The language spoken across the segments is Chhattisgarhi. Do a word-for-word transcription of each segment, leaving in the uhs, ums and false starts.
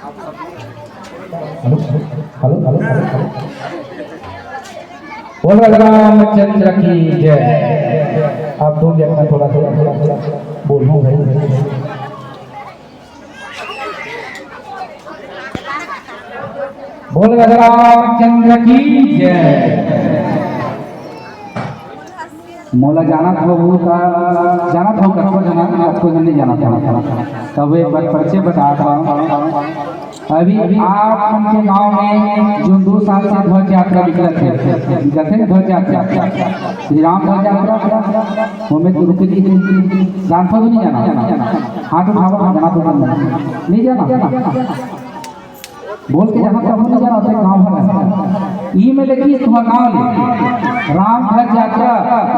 Hello, hello, hello, hello, hello. बोल राम चंद्र की जय। आप दो मिनट में थोड़ा सा, थोड़ा सा बोलूं भाई। बोल राम चंद्र की जय। मोला जानत हो, वो का जानत हो, कतको झन, कतको झन नहीं जानत हो। तब एक बार परिचय बता था। अभी आप मन के गांव में जो दो साल से ध्वज यात्रा निकलत है, जैसे ध्वज यात्रा, श्री राम ध्वज यात्रा, वो में तो रुके नहीं थे। जानत हो कि नहीं जाना? हाथ उठावा, जाना तो नहीं जाना। बोल के जहाँ तक नहीं जाना, उसे गाँव भर है। ई में लेकिन तुम्हारा गाँव ले राम ध्वज यात्रा,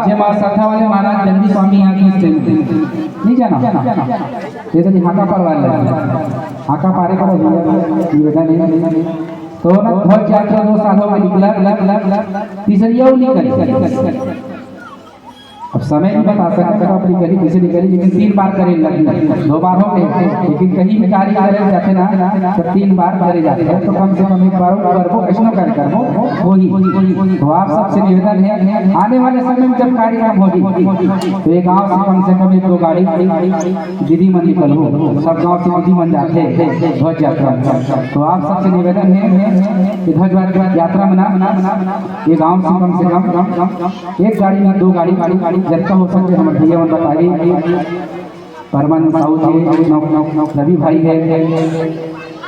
जे माँ श्रद्धा वाले महाराज दंडी स्वामी यहाँ की स्टेज में नहीं जाना। ये तो हाका पार वाले हैं। हाका पारे करो भैया, निवेदन है। तो ना ध्वज यात्रा दो सालों में निकला, तीसरी और निकल। अब समय नहीं बता सकता, अपनी गली किसी भी गली, लेकिन तीन बार करे लगी, दो बार हो गए, लेकिन कहीं भी कार्य करे जाते ना, तो तीन बार करे जाते हैं। तो कम से कम एक बार वो करबो, वैष्णव कार्य करबो, वही। तो आप सबसे निवेदन है, आने वाले समय में जब कार्यक्रम होगी, तो ये गांव से कम से कम एक दो गाड़ी दीदी मन निकलबो, सब गांव से दीदी मन जाते हैं ध्वज यात्रा में। तो आप सबसे निवेदन है कि ध्वज यात्रा में ना, ये गांव से कम से कम एक गाड़ी में दो गाड़ी, गाड़ी, गाड़ी, जतका हो सके हमर भैया मन बताही। परमन साहू जी, नौ, नौ, नौ, रवि भाई है,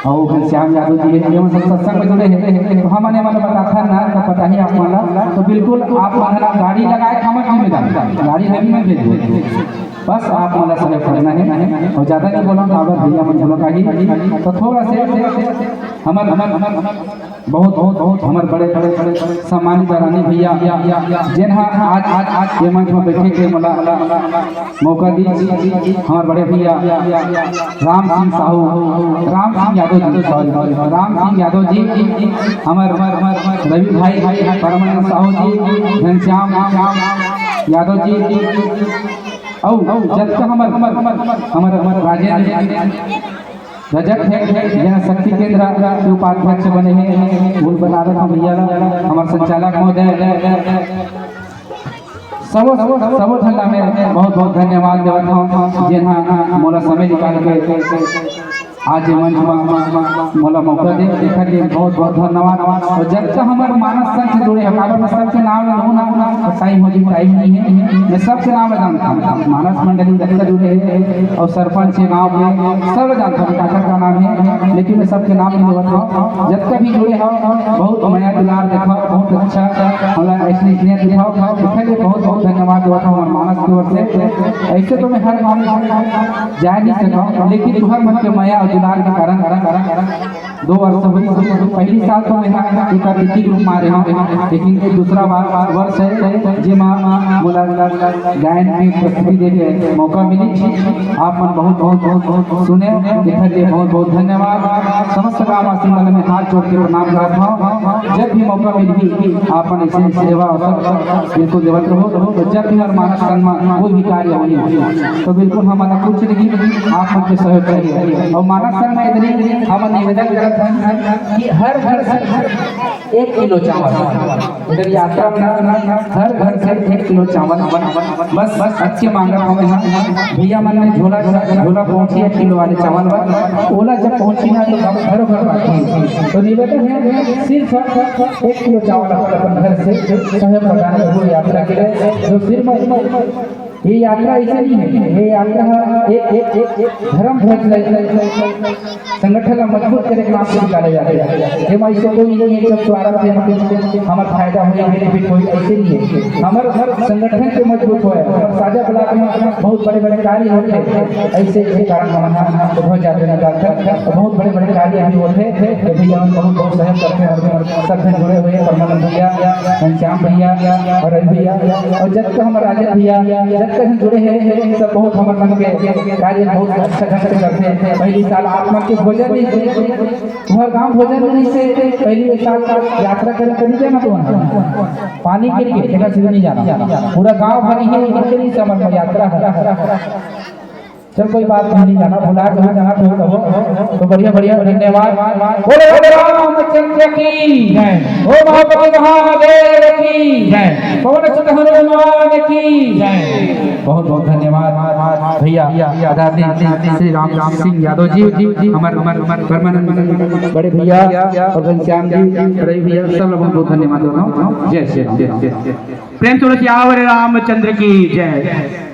और घनश्याम यादव जी है, ये मन सब सत्संग में जुड़े हैं। तो हमन ये मन बताथन ना, तो पता ही आप मन ला, तो बिल्कुल आप मन ला गाड़ी लगाए, हमर जिम्मेदारी, गाड़ी नहीं मैं भेजबो। बस आप मन ला सहयोग करना है, और ज्यादा नहीं बोला, काबर भैया मन बोला काही, तो थोड़ा से हमर, हमर, हमर, हमर बहुत, बहुत, बहुत हमर बड़े, बड़े, बड़े सम्मानित रानी भैया, जेन हा आज, आज, आज ये मंच में बैठे के मोला मौका दी, हमर बड़े भैया राम सिंह साहू, राम सिंह यादव जी, सॉरी, राम सिंह यादव जी, हमर, हमर, हमर रवि भाई, परमानंद साहू जी, घनश्याम यादव जी, अउ जतका हमर, हमर, हमर, हमर राजेंद्र रजक है, जेन शक्ति केंद्र के उपाध्यक्ष बने हैं, उन बनारस में भैया ला, हमर संचालक महोदय, सबो, सबो झन ला मैं बहुत, बहुत धन्यवाद देवत हूँ, जेन हा मोला समय निकाल के आज ये मंच में मोला मौका दे, एकर लिए बहुत, बहुत धन्यवाद। और जब तक हमर मानस संघ से जुड़े हैं, काबर मैं सबके नाम ला लूँ ना, तो टाइम हो जाए, टाइम नहीं है, मैं सबके नाम ला जानता हूँ, मानस मंडली जब तक जुड़े हैं, और सरपंच है गांव के, सब जानता हूँ काकर का नाम है, लेकिन मैं सबके नाम नहीं बताऊँ। जब तक भी जुड़े हो, बहुत मया दुलार देखा, बहुत अच्छा, मतलब ऐसे स्नेह दिखाओ, इसके लिए बहुत बहुत धन्यवाद देवत हूँ हमारे मानस की ओर से। ऐसे तो मैं हर गाँव में जा नहीं सका, लेकिन तुम्हारे मन के मया और दुलार के कारण, कारण, कारण, कारण दो वर्ष हो गए। पहली साल तो मैं यहाँ एक अतिथि के रूप में आ रहे हूँ, लेकिन ये दूसरा बार, वर्ष है जेमा मोला गायन की प्रस्तुति दे के मौका मिली। आप मन बहुत, बहुत, बहुत, बहुत सुने, एकर लिए बहुत, बहुत धन्यवाद। समस्त गांववासी मन में हाथ जोड़ के प्रणाम करत हूँ। जब भी मौका मिलही, आप मन ऐसे सेवा अवसर बिल्कुल देवत रहो। तो जब भी हमार मानस संग में कोई भी कार्य होही, तो बिल्कुल हमन कुछ नहीं, आप मन के सहयोग चाहिए। और मानस संग में इतनी हमन निवेदन करत हन कि हर घर से एक किलो चावल, इधर यात्रा में हर घर से एक किलो चावल, बस, बस अच्छे मांगत हवे हम। भैया मन में झोला, झोला पहुंची एक किलो वाले चावल बर, ओला जब पहुंची ना तो घरों घर बांटी। तो निवेदन है सिर्फ एक किलो चावल अपन घर से सहयोग प्रदान करो यात्रा के लिए, जो सिर्फ ये यात्रा ऐसे नहीं है, ये यात्रा है एक, एक, एक, एक धर्म ध्वज ले, संगठन ला मजबूत करे के नाम से निकाले जाते हैं। ये भाई से कोई नहीं है, जब स्वार्थ है, मतलब हमारा फायदा हो या benefit हो, ऐसे नहीं है। हमारे संगठन के मजबूत हो, हमारे साजा ब्लॉक में बहुत बड़े-बड़े कार्य होते हैं, ऐसे, ऐसे कारण हमारा ध्वज यात्रा निकालते हैं। तो बहुत बड़े-बड़े कार्य भी होते हैं, तो भैया हम बहुत, बहुत सहयोग करते हैं, हमारे सब से जुड़े हुए परमानंद भैया, घनश्याम भैया और रवि भैया और जब तक हमारे राजन भैया, जब तक हम जुड़े हैं, सब बहुत हमारे मन के कार्य बहुत अच्छा ढंग से करते हैं। पहली साल आप मन के भोजन नहीं, तुम्हारे गांव भोजन नहीं से पहली साल का यात्रा करे तो नहीं जाना तुम्हारा पानी गिर के, तेरा सीधे नहीं जाना। पूरा गांव भर ही गिर के नहीं समझ में यात्रा है। चल, कोई बात नहीं, जाना भुला के जाना, कोई कहो तो बढ़िया बढ़िया। धन्यवाद। बोलो रामचंद्र की जय। ओम महापति महादेव की जय। पवन सुत हनुमान की जय। बहुत बहुत धन्यवाद भैया, आदरणीय श्री राम सिंह यादव जी, हमारे हमारे परमानंद बड़े भैया और घनश्याम जी, रवि भैया, सब लोगों को बहुत धन्यवाद देता हूँ। जय श्री राम, जय श्री राम। प्रेम से बोलो सियावर रामचंद्र की जय।